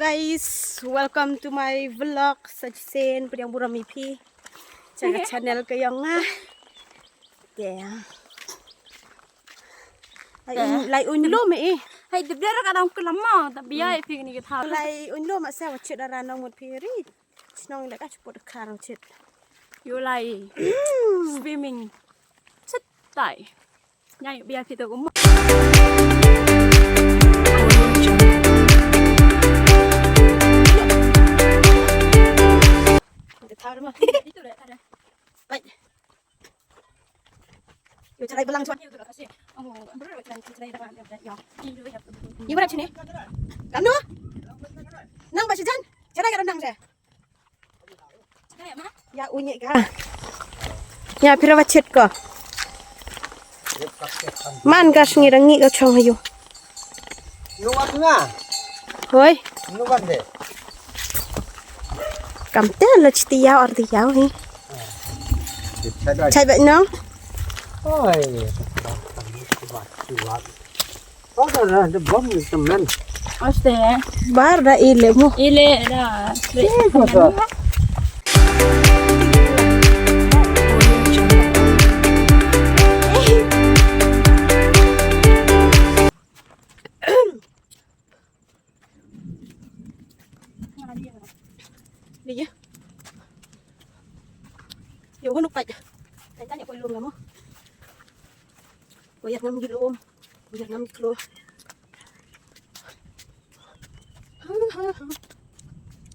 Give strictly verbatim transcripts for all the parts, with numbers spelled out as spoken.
Guys, welcome to my vlog. Sa shisien pdiang burom ïa phi sha ka channel ka jong nga. Te lai un, lai un lo me i. Hai de bler ka dang kelam ma ta bia i phi ni ka tha. Lai un lo ma sa wa chit ara nong mut phi ri. Chnong le ka chuput khar chit. Yo lai swimming. Chit tai. Nya yu bia phi to ko ma. Bai. Yo, chalai balang chuan. Yi barap chini. Kamnu? Nang ba sijan? Chalai ka nang je. Ya, unyi ka. Ya, phi ra ba chet ko. Man ka sngi rangi ka chong hayu. Nuwan nga. Hoi. Nuwan de. Kam te la chiti ya or di ya hi. Chai ba nong. Hoi. Oh, da, da, the bomb is the man. Aste. Bar da ile mo. Ile da. Ile da. Dia. Yo hunu pa. Tanya ko lum lama. Ko yak ngam gilum. Ko yak ngam gilum.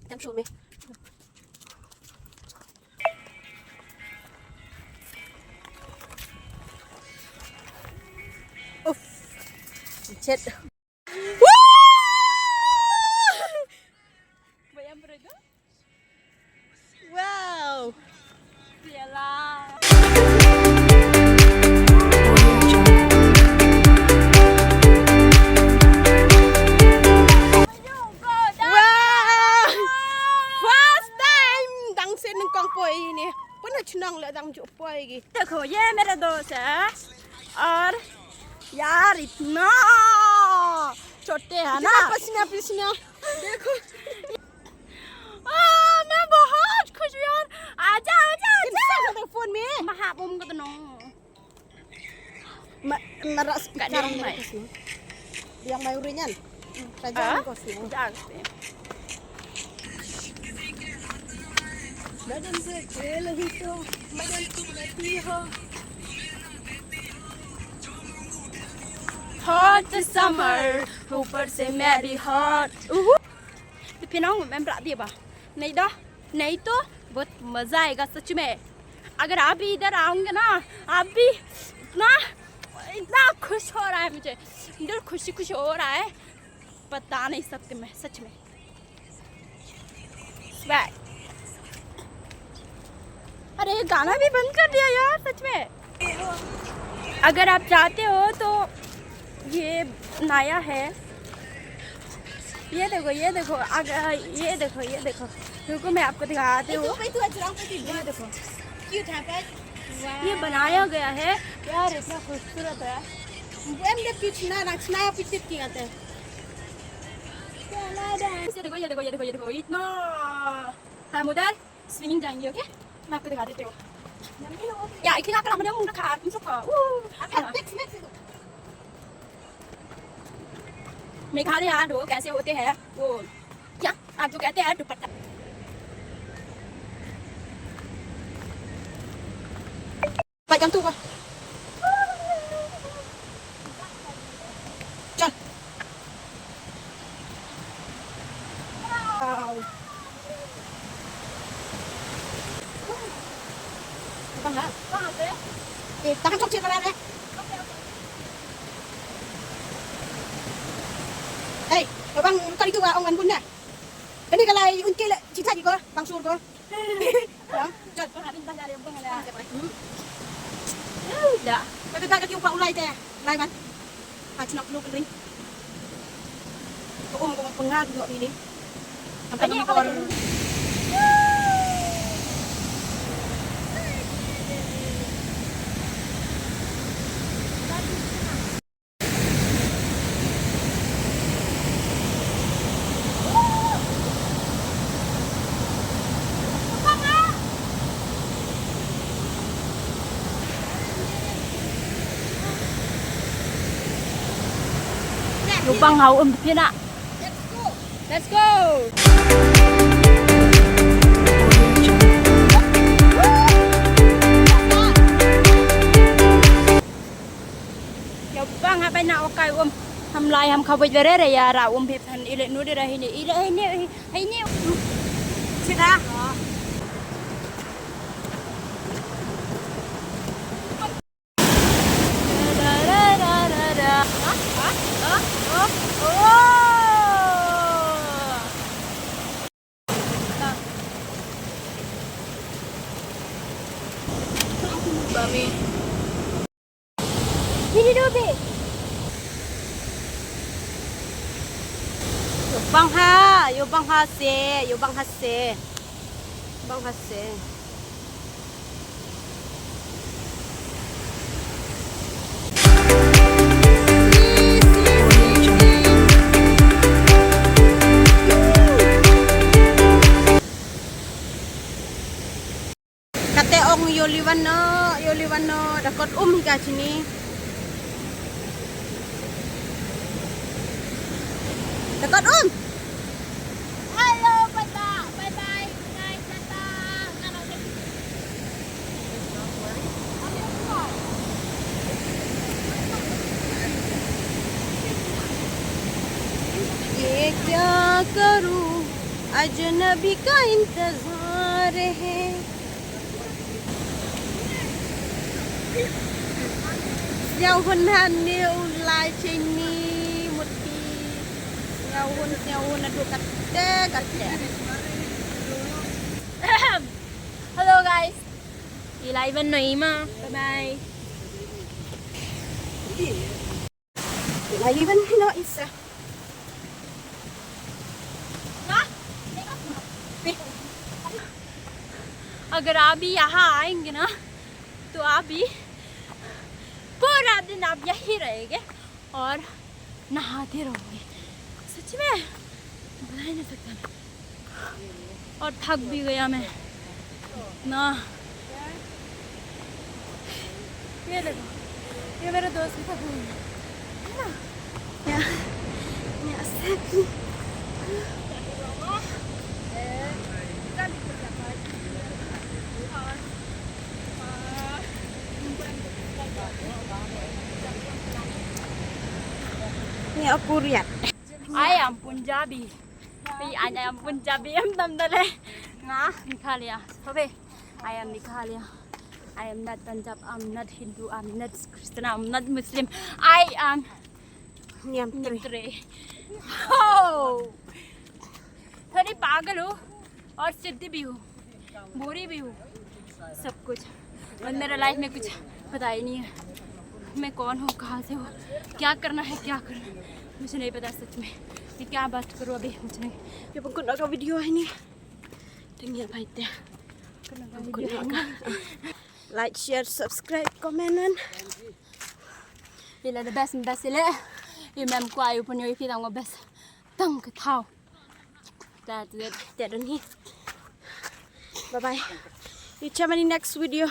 Tang show me. Uff. Chet. Wow. Wow. First time dang sien nyngkong poi ine. Puna chnong la dang ju poi gi. Dekho ye mere dost hai. Aur yaar itna chote hai na. Pसीना पसीना। देखो। मैं बहुत खुश हूँ यार। आजा, आजा, आजा। Phone में। Maha bom ko no. Ma, mara speaker. Yang mai uringan. Raja ko sih. Jangan sih. Badan saya kecil itu. Badan itu. Hot summer, ऊपर से मैं भी hot। तो फिर ना मैं बता दिया बा। नहीं तो, नहीं तो बहुत मजा आएगा सच में। अगर आप भी इधर आओगे ना, आप भी इतना, इतना खुश हो रहा है मुझे, दिल खुशी खुशी हो रहा है, बता नहीं सकती मैं सच में। Swag। अरे ये गाना भी बंद कर दिया यार सच में। अगर आप चाहते हो तो ये नया है। ये देखो, ये देखो, अगर ये देखो, ये देखो, रुको मैं आपको दिखाती हूँ। ये देखो। ये बनाया गया है यार, इतना खूबसूरत है। ये देखो, ये देखो, ये देखो, ये देखो, इतना है model। Swimming जाएंगे, ओके? मैं आपको दिखा देती हूँ। या, इतनी आप मुझे मुंह रखा, तुम सबका। मेघालय लोग कैसे होते हैं, वो क्या आप जो कहते हैं दुपट्टा। Baik kan tu kah? Jal. Wow. Bang ha? Bang ha? Eh, tangan kau cek mana deh? Hey, abang kali tu ong ngan bun dah. Kani ka lai un kila cita ji ko, bang sur ko. Bang, jot. Bang, bang, bang, bang. Hmm. Da. Ka, ka, ka, ka, u pa u lai te. Lai ban. Ha, chuna kulu kering. Ko um ko pengal ko ini. Angkat nomor. Ïa u bang ha u um phi na. Let's go. Ïa u bang ha bai na u kai um. Ham lai ham kha boj bere re ïa ra um phi phan ile nu de ra hini ile hini hini. Sida. Bang ha, ïa u bang ha se, ïa u bang ha se. Bang ha se. Kate ong ïoh liwan noh, ïoh liwan noh, da kot um hi ka jini. Da kot um. Hello, bye bye, bye bye, guys, bye bye. ये क्या करूं, अजनबी का इंतजार है। Sñiaw hun hangne u lai cheini mut phi. Sñiaw hun, sñiaw hun naduh katte katte. Hello guys. Ilai ban no ima. Bye bye. Ilai ban no isa. अगर आप भी यहाँ आएंगे ना, तो आप भी पूरा दिन आप यहीं रहेंगे और नहाते रहोगे। सच में, बता ही नहीं सकता मैं। और थक भी गया मैं ना। ये देखो, ये मेरे दोस्त की थकी हुई है, है ना? या, या, सकी। Ni aku riat. I am Punjabi. Pi, I am Punjabi em tam dale. Nga Meghalaya. Hobe. I am Meghalaya. I am not Punjab. I'm not Hindu. I'm not Christian. I'm not Muslim. I am Niamtre. Niamtre. Oh! थोड़ी पागल हूँ और सिद्धि भी हूँ, बूढ़ी भी हूँ, सब कुछ। और मेरा लाइफ में कुछ पता ही नहीं है, मैं कौन हूँ, कहाँ से हूँ, क्या करना है, क्या करना है, मुझे नहीं पता सच में। मैं क्या बात करूँ अभी, मुझे नहीं। ये पंकुन का वीडियो है नहीं। Tengok baik deh. Like, share, subscribe, comment, and Ila the best, best ila. I mem kwai u pun yoi phi tang best. Tang ka thau. That's it. That on here. Bye bye. You check my next video.